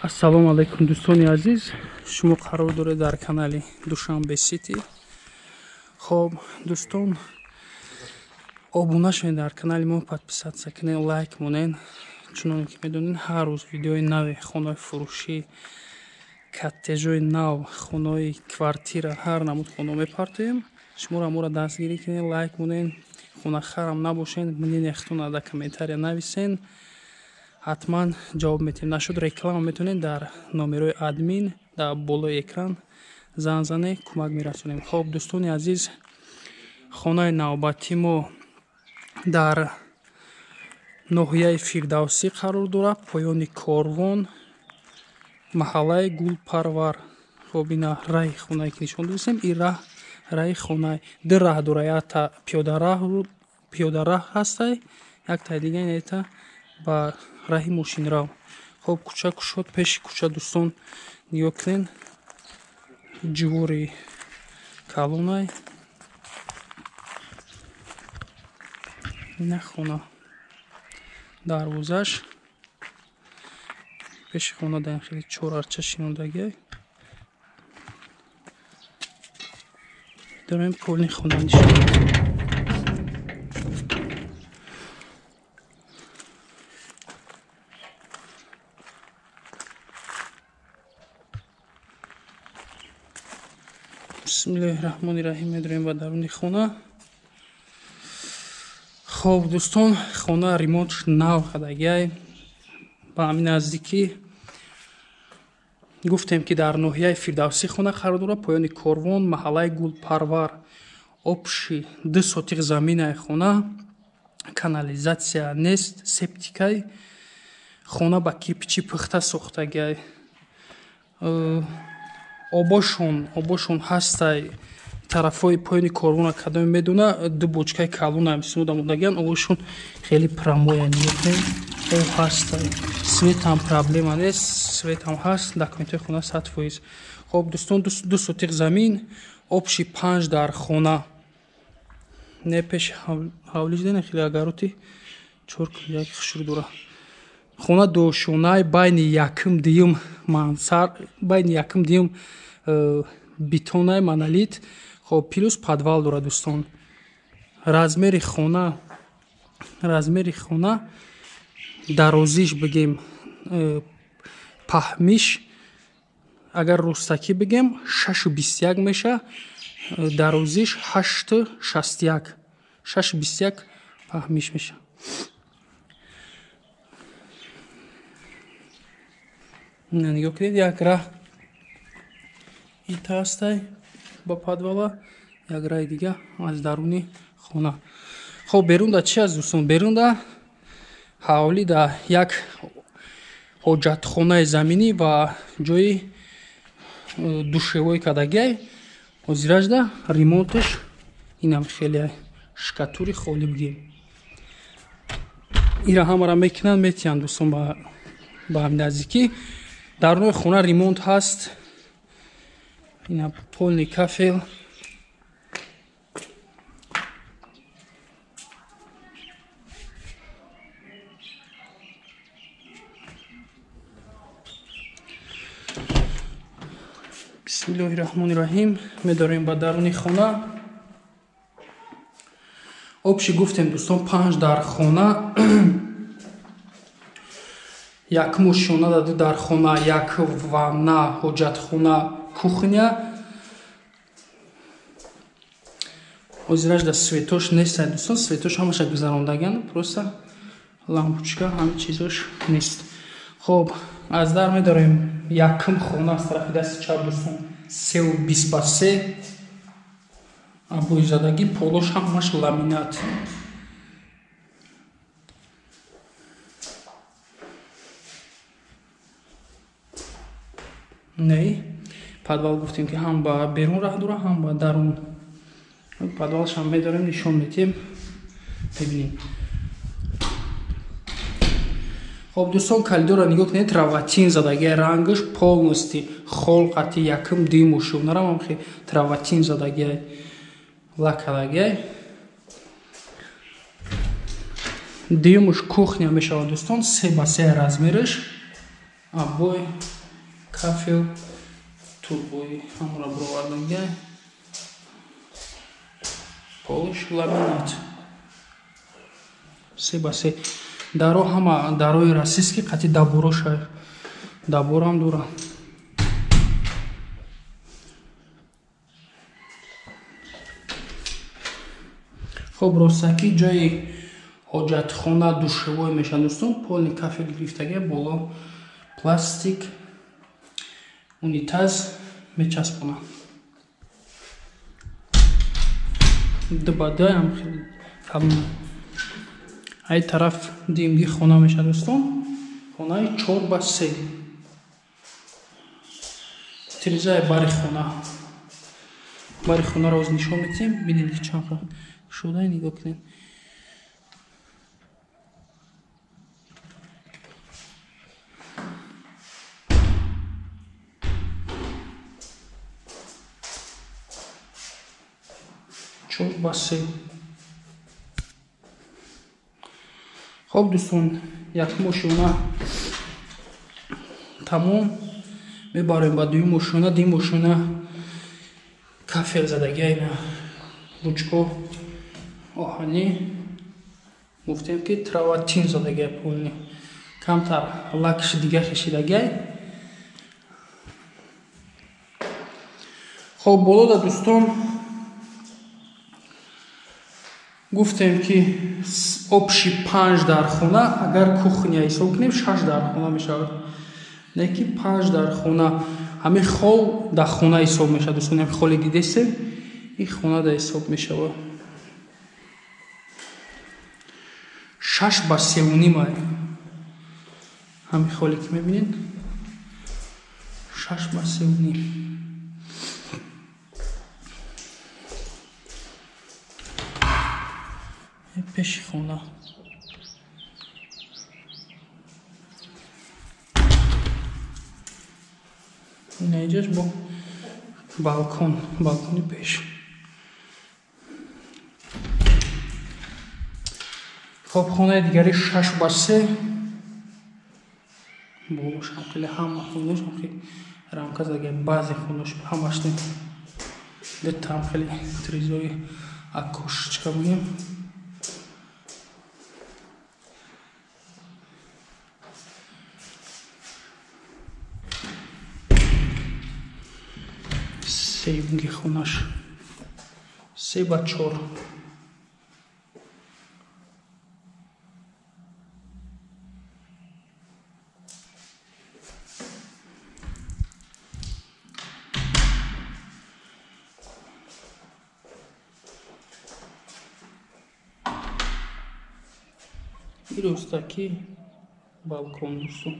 Ассалому алайкум дӯстони азиз, шумо қарор доред дар канали Душанбе Сити. Хоб дӯстон, обуна шавед дар канали мо, подписаться кунед, лайк монед. Чунон ки медонед, ҳар рӯз видеои нави хонаи фурӯшӣ, коттежҳои нав, хонаи квартира, ҳар намуд хона мепартоем. Шуморо моро дастгирӣ кунед, лайк монед. Хонахарам набошед, мнение худтонро дар комментария нависед. Ҳатман ҷавоб метиҳем. Нашуд реклама метавонед дар номерои админ дар болои экран занг занед, кӯмак мерасонем. Хоб дӯстони азиз, хонаи навбатии мо дар ноҳияи Фирдавсӣ қарор дорад, поёни Корвон, маҳаллаи Гулпарвар. Хоб ина раҳи хонае ки нишон додистем, ин раҳ раҳи хона. Ду раҳ дорад, якта пиёдараҳ ҳастай, яктаи дига инета ба раҳи мошинрав. Хоб кӯча кушод, пеши кӯча дӯстон нигоҳ кунед, ҷувори калонай. Ина хона, дарвозаш пеши хона дар хеле чор арча шинондагиай. Дорем полни хона нишон. Бисмиллоҳи раҳмони раҳим, медорем ба даруни хона. Хоб дӯстон, хона ремонтш нав кардагиай. Ба ҳамин наздикӣ гуфтем ки дар ноҳияи Фирдавсӣ хона қарор дорад, поёни Корвон, маҳаллаи Гулпарвар. Обши 2 сотиқ заминаи хона, канализатсия нест, септикай. Хона ба кирпичи пухта сохтагиай. Обошон ҳастай тарафҳои поёни Корвона, кадоме медона, ду бочкаи калона истифода мондагиан, обошон хеле прамоя нигоҳ об ҳастай. Светам проблема нест, светам ҳаст, документҳои хона 100%. Хоб дӯстон, 2 сотиқ замин, обши 5 дар хона. Не пеши ҳавлиш дена хеле агароти 4 як хушрӯ дора. Хона дошонаи байни якум дуюм мансар, байни якум дуюм бетонаи монолит. Хоб плюс подвал дорад дӯстон. Размери хона дарозиш бигем, паҳмиш агар рустакӣ бигем 6,21 меша, дарозиш 8,61, 6,21 паҳмиш меша. Нигоҳ кунед, як раҳ ита ҳастай ба подвала, як раҳи дига аз даруни хона. Хоб берунда чи аст дӯстон? Берунда ҳавлӣ да як ҳоҷатхонаи заминӣ ва ҷои душевой кардагиай. Ҳозиражда ремонташ инам хеле шкатури холӣ бигем. Ира ҳамара мекунанд, метиҳанд дӯстон ба ҳамин наздикӣ. Дарунои хона ремонт ҳаст. Ина полни кафел. Бисмиллоҳи раҳмони раҳим, медорем ба даруни хона. Обши гуфтем дӯстон 5 дар хона, як мошина да 2 дар хона, як ванна, ҳоҷатхона, кухня. Ҳозираш да светош нест дӯстон, светош ҳамаша гузарондагиан, просто лампочка ҳами чизош нест. Хоб аз дар медорем якум хона аз тарафи дасти чап дӯстон, 3,20 ба 3 абоизадагӣ, полош ҳамаш ламинат. Не, подвал гуфтем ки ҳам ба берун раҳ дорад, ҳам ба дарун. Подвалшам медорем, нишон метиҳем, мебинем. Хоб дӯстон, коридорро нигоҳ кунед, траватин задагиай, рангаш полностью хол қати якум дуюм ошӯбнарам ҳам хе траватин задагиай, лак кардагиай. Дуюмуш кухня мешавад дӯстон, 3 ба 3 размераш. Обой, кафел, турбои ҳамро бировардагиай. Полиш ламинат. 3 ба 3. Даро ҳама дарои российский, қати дабуроша. Дабурам дора. Хоб, ростакӣ ҷои ҳоҷатхона, душевой мешавад, дӯстон. Полный кафел гирифтагия, боло пластик, унитаз мечаспонад. Ду ба ду. Ай тараф димги хона мешавад, дӯстон. Хонаи 4 ба 3. Тирезаи бари хона. Бари хонаро оз нишон медиҳем. Бинед, ки чанд шуда, нигоҳ кунед. 4 ба 3. Хоб, дӯстон, якум ошёна тамом. Мебарем ба дуюм ошёна. Дуюм ошёна кафел задагиайна, ручко оҳанӣ. Гуфтем, ки траватин задагиай, полный, камтар лакши дига хешидагиай. Хоб, болода, дӯстон, гуфтем, ки общий панҷ дар хона. Агар кухня ҳисоб кунем, шаш дар хона мешавад. Не ки панҷ дар хона, ҳамин хол дар хона ҳисоб мешавад, дӯстон. Ҳамин холе дидесем, ин хона да ҳисоб мешавад. 6 ба 3.5 ҳамин холе ки мебинед, 6 ба 3.5. Пеши хона. Инаиҷаш бо балкон, балкони пеш. Хоб, хонаи дигари 6 ба 3. Болошам хеле, ҳама хонашам хеле рамка задаги. Баъзе хонош, ҳамаш не, дутаам хеле тризои окошечка бигем. Сеюмги хонаш 3 ба 4. Ростаки балкон, дӯстон.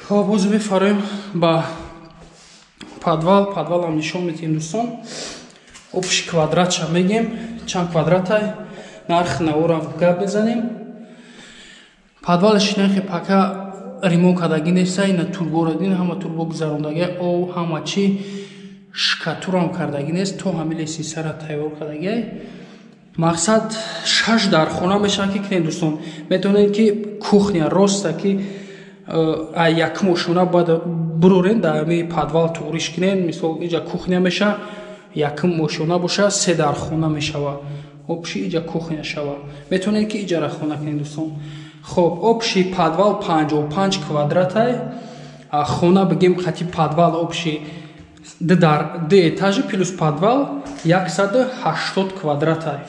Хоб, боз мефароем ба подвал. Подвалам нишон медиҳем, дӯстон. Общий квадратша мегем, чанд квадратай, нарх наворам гап мезанем. Подвалаш нахи пака ремонт кардагӣ неста. Ина турборо дин, ҳама турбо гузарондагӣ, ов, ҳама чӣ, шкатурам кардагӣ нест, то ҳами лестницара тайёр кардагӣ. Мақсад, шаш дар хона мешавад, ки кунед, дӯстон. Метавонед, ки кухня роста, ки якум ошона бояд бурорен, дар ҳами подвал туғриш кунед. Мисол, иҷа кухня меша, якум ошона боша, се дар хона мешава. Общий иҷа кухня шава. Метавонед, ки иҷара хона кунед, дӯстон. Хоб, общий подвал 55 квадратай. Хона бигем, хати подвал, общий ду этажи плюс подвал 180 квадратай.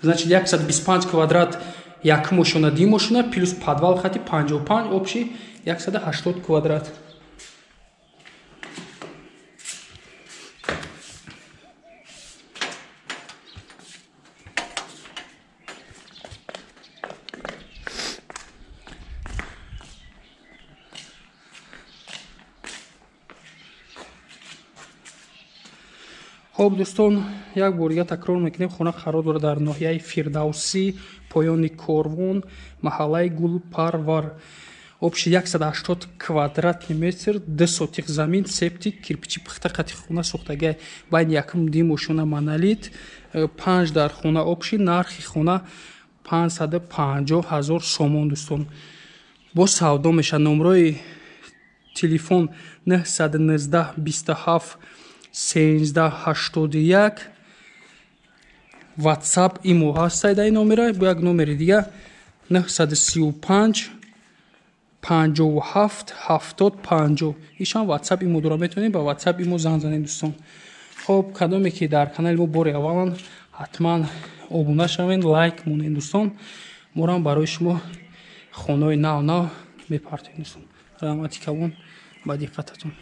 Значит, 125 квадрат якум ошона, дуюм ошона плюс подвал хати 55, общий 180 квадрат. Хоб, дӯстон, Як бор дига такрор мекунем: хона қарор дорад дар ноҳияи Фирдавсӣ, поёни Корвон, маҳаллаи Гулпарвар. Общий 180 квадратный метр, 2 сотих замин, септик, кирпичи пухта қати хона сохтагай, байни якум дим ошона монолит, панҷ дар хона общий. Нархи хона 550 000 сомон, дӯстон, боз савдо мешавад. Номрои телефон 919 27 13 81. Ватсап, имо ҳастай дар ин номера. Бо як номери дига 935 57 70 50, ишам ватсап, имо дора, метавонед ба ватсап, имо занг занед, дӯстон. Хоб, кадоме ки дар канали мо бори аввалан, ҳатман обуна шавед, лайк монед, дӯстон. Морам барои шумо хонаҳои нав нав мепартоем, дӯстон. Раҳмати калон ба диққататон.